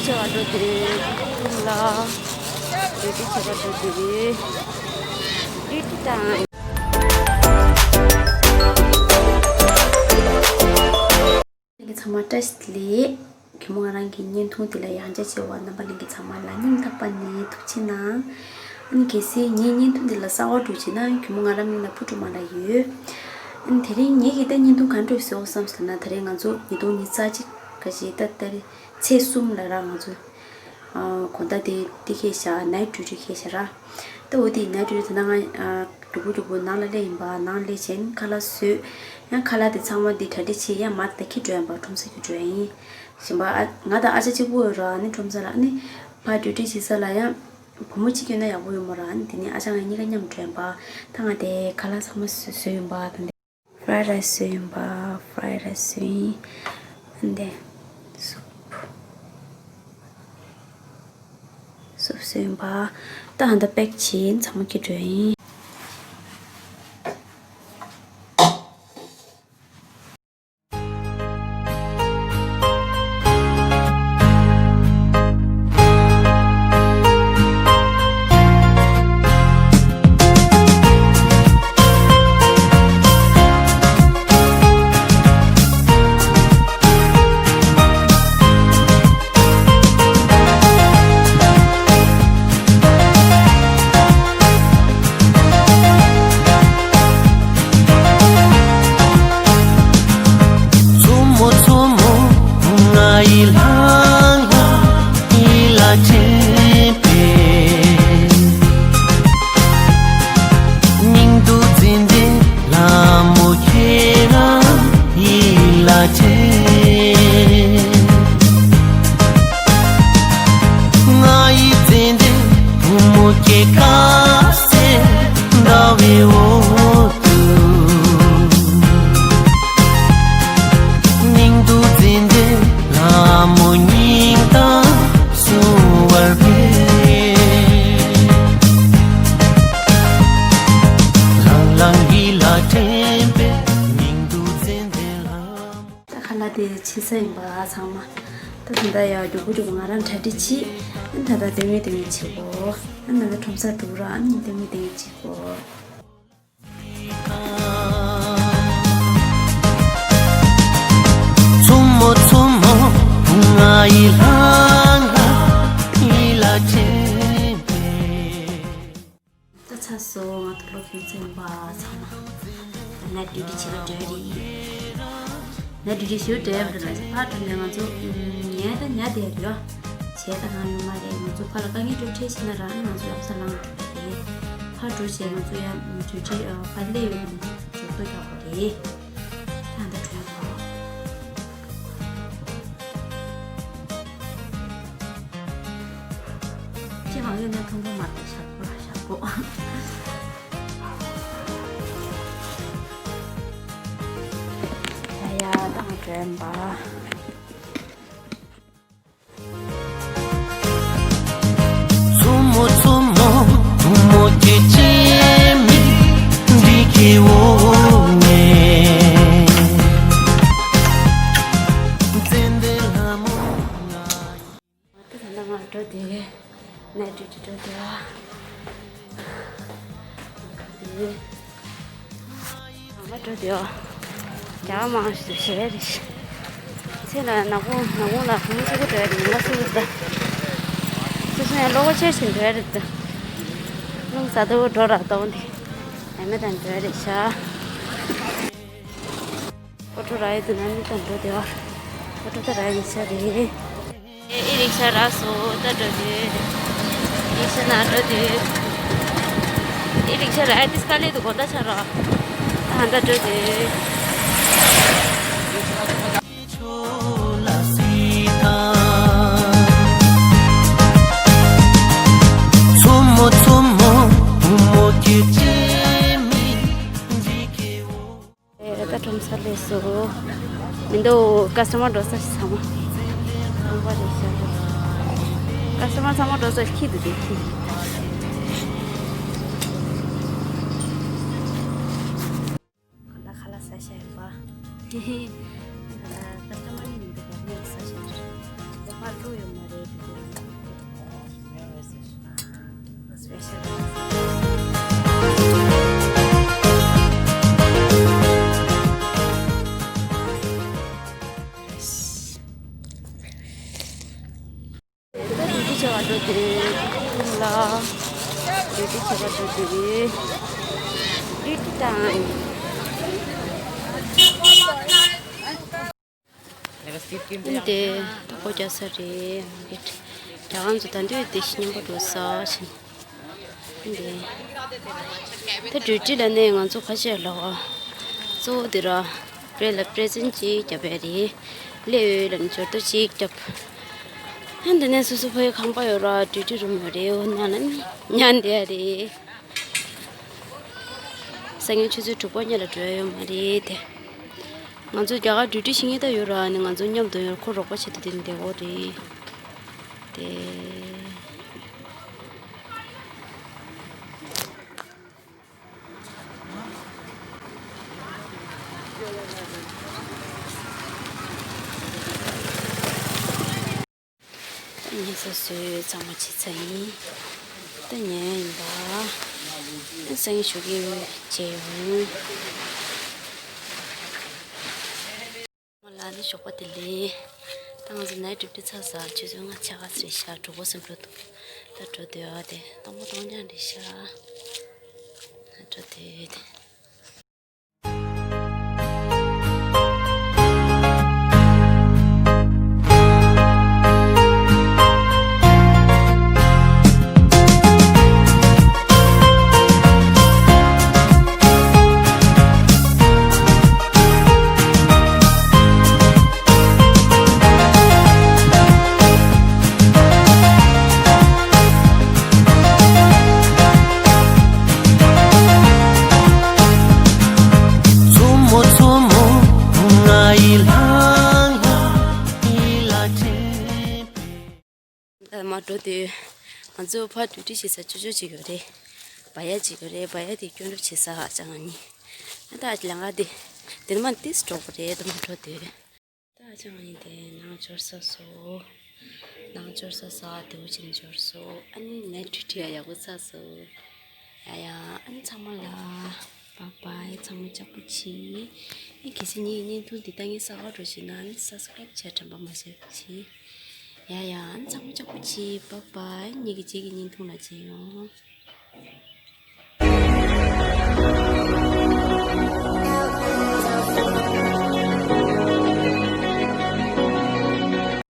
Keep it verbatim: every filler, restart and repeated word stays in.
ཆེ་བ་འགྲོ་དེ་ཁུག་ལ་ཌིའུ་ཊི་ཆེ་བ་འགྲོ་དེ་ཌིའུ་ཊི་ཊའིམ། ལྷན་རྒྱས་ཚང་མ་བཀྲ་ཤིས་བདེ་ལེགས། གུས་མོ་ང་རང་གི་བརྙན་ཐུང་འདི་ལ་ཡང་བསྐྱར་མཇལ་བ་རྣམ་པ་ལྷན་རྒྱས་ཚང་མ་ལ་སྙིང་ཐག་པ་ནས་ཐུགས་རྗེ་གནང་། ཨ་ནི་གལ་སྲིད་ངའི་བརྙན་ཐུང་འདི་ལ་གསར་པ་འགྲོ་བྱས་ན་གུས་མོ་ང་རང་མིང་ལ་ཕུར་བུ་མ་ལ་ཡོད། ཨ་ནི་དེ་རིང་ངེད་ཀྱི་ད་བརྙན་ཐུང་ག་འདྲ་བཟོས་ཡོད་བསམ་སོང་ན། ད་རེས་ང་ཚོ་ཉིས་སྟོང་ཉི་ཤུ་རྩ་གཅིག་ག་ཞིག་ད་ལྟ་རེད། ཚེས་གསུམ་ལ་ར་ང་ཚོ་ཨ་དགོང་དག་དེ་དེ་ཁེལ་ཤག་ནའིཊ་ཌིའུ་ཊི་ཁེལ་ཤག་ར། ད་འོ་དེ་ནའིཊ་ཌིའུ་ཊི་དེ་ན་ང་ཨ་མགྱོགས་པོ་མགྱོགས་པོ་ནང་ལ་སླེབས་ཡིན་པ། ནང་སླེབས་བྱས་ཁ་ལག་བཟོས། ཡང་ཁ་ལག་དེ་ཚང་མ་དེ་གྲ་སྒྲིག་བྱས་ཡང་མར་ད་འཁྱེར་འགྲོ་ཡིན་པ། ཁྲོམ་ས་འཁྱེར་འགྲོ་ཡིན། གཞན་པ་ཨ་ང་དང་ཨ་ཅག་གཅིག་པོ་ཡོད་ར། ཨ་ནི་ཁྲོམ་ས་ལ་ཨ་ནི་ཕར་ཌིའུ་ཊི་བྱེད་ས་ལ་ཡང་བུ་མོ་གཅིག་ཡོད་ན་ཡག་པོ་ཡོད་མ་ར། ཨ་ནི་དེ་ནས་ཨ་ཅག་ང་གཉིས་ཀ་མཉམ་འགྲོ་ཡིན་པ། ད་ང་དེ་ཁ་ལག་ཚང་མ་བཟོས་བཟོས་ཡིན་པ། ད་འདི་ཧྥ་རའི་རའི་སི་བཟོས་ཡིན་པ། ཧྥ་རའི་རའི་སི་བཟོས་ཡིན། ཨ་ནི་སུབ་སུབ་བཟོས་ཡིན་པ། ད་ཧ་ད་པེག་བྱས་ཚང་མ་འཁྱེར་འགྲོ་ཡིན། མཚོ་མོ་མཚོ་མོ་ང་ཡི་ལྷང་ལྷང་ཡིད་ལ་དྲན་པའི་སྙིང་སྡུག་འཛིན་པའི་ལྷ་མོ་ཁྱེད་རང་ཡིད་ལ་དྲན། ང་ཡི་འཛིན་པའི་བུ་མོ་ཁྱེད་དཀར་གསལ་ཟླ་བའི་འོག་ཏུ། སྙིང་སྡུག་འཛིན་པའི་ལྷ་མོ་སྙིང་གཏམ་གསུང་བར་ཕེབས། ལྷང་ལྷང་ཡིད་ལ་དྲན་པའི་སྙིང་སྡུག་འཛིན་པའི་ལྷ་མོ། ད་ཁ་ལག་དེ་ཕྱི་ས་ཡིན་པ་ཚང་མ། ད་དེ་འདྲ་ཡ་མགྱོགས་པོ་མགྱོགས་པོ་ང་རང་གྲ་སྒྲིག་བྱས། ཨ་ད་ད་ལྟ་ལྟད་མོ་ལྟད་མོ་བྱེད་དགོས། ཨ་ད་ལྟ་ཁྲོམ་སར་འགྲོ་ར། ཨ་ནི་ལྟད་མོ་ལྟད་མོ་བྱེད་དགོས། མཚོ་མོ་མཚོ་མོ་ང་ཡི་ལྷང་ལྷང་ཡིད་ལ་དྲན་པའི། ད་ཚར་སོང་། ང་ཚོ་སློབ་ཚན་ཚན་པ་ཚང་མ། ད་ང་ཌིའུ་ཊི་བྱེད་ལ་འགྲོ་རེད། ང་ཌིའུ་ཊི་ཞུ་འགྲོ་ཡ་འགྲོ་ལ་ཕར་འགྲོ་ནས་ང་ཚོ་ཉལ་ད་ཉལ་བསྡད་ཡོད། བྱས་ད་གང་ཡོད་མ་རེད། ང་ཚོ་ཕར་ལ་དཀའ་ངལ་འཕྲད་ཤེས་ན་རང་ང་ཚོ་ལམ་སང་ལངས་འགྲོ་གི་རེད། ཕར་འགྲོ་བྱས་ང་ཚོ་ཡང་དུས་ཚོད་ཕར་སླེབས་ཡོད་ན་འགྲོ་ཐུབ་ཡག་པོ་རེད། ད་ད་འགྲོ་ཡ་འགྲོ། ཅི་མང་ཡོད་ན་ཐུང་ཐུང་མ་རེད། ཞག་པོ་ཞག་པོ། ཡ་ཡ་ད་ང་འགྲོ་ཡིན་པ། མཚོ་མོ་མཚོ་མོ་བུ་མོ་སྐྱེས་ཆེན་མི་འདི་ཁྱེད་འོ་ངས། ཙན་དན་ལྷ་མོ་ང་། ད་ད་ང་འགྲོ་དེ། ནས་འགྲོ་དེ་འགྲོ་དེ་བ། འགྲོ་དེ། ང་འགྲོ་དེ་བ། རྒྱ་མང་ཞིག་ཞེ་རེ་ཞིག་ཚེ་ལ་ནག་པོ་ནག་པོ་ལ་བུ་མོ་གཅིག་པོ་འགྲོ་ཡ་རེད། ང་གཅིག་པོ་ད། སོ་སོ་ཡང་ལོག་ཆེར་ཞིག་འགྲོ་ཡ་རེད་ད། རླུང་ཟ་ཏོ་འགྲོ་ར་ཏོ་འདི། ཨ་མེ་དང་འགྲོ་ཡ་རེད་ཤག་ཨོ་ཊོ་ར་ཡི་དུ་ན་མི་དང་འགྲོ་དེ་བ། ཨོ་ཊོ་ད་ར་ཡི་ཤ་རེད། ཨི་རིག་ཤ་རག་སོང་། ད་འགྲོ་དུས། རིག་ཤ་ནང་འགྲོ་དུས། ཨི་རིག་ཤ་རག་ཡ་ཏིས་ཀ་ལེ་དུ་གོ་ད་ཆ་ར། ད་ཧ་ད་འགྲོ་དུས། མཚོ་མོ་མཚོ་མོ་བུ་མོ་སྐྱེས་ཆེན་མི་འཇིགས་ཀྱི་འོ། ཨེ་ད་ཁྲོམ་ས་སླེབས་སོང་། མི་འདུག་ཀ་སི་ཊ་མར་འགྲོ་ས་ཞིག་ཚང་མ་ཚང་མ་རེད་ཤག་ཀ་སི་ཊ་མར་ཚང་མ་འགྲོ་ས་ཞིག་ཁྱི་འདུག་དེ་ཁྱི། གང་ལྟར་ཁ་ལག་ཟ་ཤ་ཡིན་པ། ཧེ་ཧེ། ད་ཀ་སི་ཊ་མར་ནི་མི་འདུག་ག་ངས་ཟ་ཤ་རེད། ད་ཕར་བླུགས་ཡོད་མ་རེད། ཆེ་བ་འགྲོ་དེ་ཁུང་ལ་ལུས་ཏི་ཆེ་བ་འགྲོ་དེ་ལུས་ཏི་དང་། ཨིན་དེ་ད་གོ་རྒྱག་ས་རེད། རྒྱ་གང་ཚོ་ད་འདོད་དེ་ཤི་ཉམས་པ་འགྲོ་ས་ཞིག་ཨིན་དེ། ད་འགྲུལ་འཕྲིན་ལ་ནས་ང་ཚོ་ཁ་ཤས་ལ་གཙོ་བོ་དེ་ར་པྲེ་ལ་པྲེ་སེན་ཅིག་བརྒྱབ་པ་རེད། ལེ་འོས་ལ་ནི་འབྱོར་ཐོ་ཅིག་བརྒྱབ། ཨ་འདི་ནས་སོ་སོ་ཕ་ཡུལ་ཁང་པ་ཡོད་ར་འགྲུལ་འཕྲིན་རུམ་ཡོད་རེད། འོ་ན་ལ་ནི་ཉན་བསྡད་ཡ་རེད། སང་ཉིན་ཆུ་ཚོད་དྲུག་པ་གཉིས་ལ་འགྲོ་ཡ་ཡོད་མ་རེད་དེ། ང་ཚོ་རྒྱ་གར་འགྲུལ་འཕྲིན་ཤེས་མཁན་ད་ཡོད་ར་ནི་ང་ཚོ་མཉམ་དུ་ཡོད་ཁོ་རོགས་པ་བྱེད་དུ་དེ་འདི་འོ་རེད་དེ། ད་ངས་ས་སོས་གཙང་མ་བྱེད་ཚར་ཡིན། ད་ཉལ་ཡིན་པ། ད་སང་ཉིན་ཞོགས་ཀས་མཇལ་ཡོང་། མ་ལ་ནི་ཞོགས་པ་དེ་ལས། ད་ང་ཚོ་ནའི་ཊི་ཌིའུ་ཊི་ཚར་ས་ཆུ་ཚོད་ལྔ་ཆ་ག་ཚོད་རེད་ཤག་གྲོགས་པོ་སེམས་འགྲོ་འདུག་ད་འགྲོ་འདོད་ཨ་དེ་སྟོང་པ་སྟོང་རྐྱང་རེད་ཤག་ད་འགྲོ་འདོད་དེ། མཚོ་མོ་མཚོ་མོ་ང་ཡི་ལྷང་ལྷང་ཡིད་ལ་དྲན་པའི། ད་མ་འགྲོ་དུས་ང་ཚོ་ཕར་འགྲུལ་འཕྲིན་བྱེད་ས་ཅོ་ཅོ་ཅིག་ཡོད་རེད། བ་ཡ་ཅིག་ཡོད་རེད། བ་ཡ་དེ་སྐྱོན་འགྲོ་བྱེད་ས་ཨ་ཅག་ང་གཉིས། ཨ་ད་ཨ་ཅག་ལང་ག་དེ་དེ་ནས་མ་ཏིས་འགྲོ་དགོས་རེད། ད་མ་འགྲོ་དུས། ད་ཨ་ཅག་ང་གཉིས་དེ་ནང་འབྱོར་ཚར་སོང་། ནང་འབྱོར་ཚར་སོང་། ཨ་དེ་འུ་ཅན་འབྱོར་སོང་། ཨ་ནི་ངའི་འགྲུལ་འཕྲིན་ཡག་པོ་ཚར་སོང་། ཡ་ཡ། ཨ་ནི་ཚང་མ་ལ་བཱའི་བཱའི། ཚང་མ་ལྕགས་པོ་བྱེད། ཨ་གལ་སྲིད་ངའི་བརྙན་ཐུང་འདི་ལྟ་ངའི་ས་ག་འགྲོ་བྱེད་ན་ཨ་ནི་སབ་སི་ཀ་རེབ་བྱས་དྲན་པ་མ་བརྗེད་པ་བྱེད། ཡ་ཡ། ཨ་ནི་ཚང་མ་ལྕགས་པོ་བྱེད། བཱའི་བཱའི། ངེད་ཀྱི་རྗེས་ཀྱི་བརྙན་ཐུང་ལ་མཇལ་ཡོང་།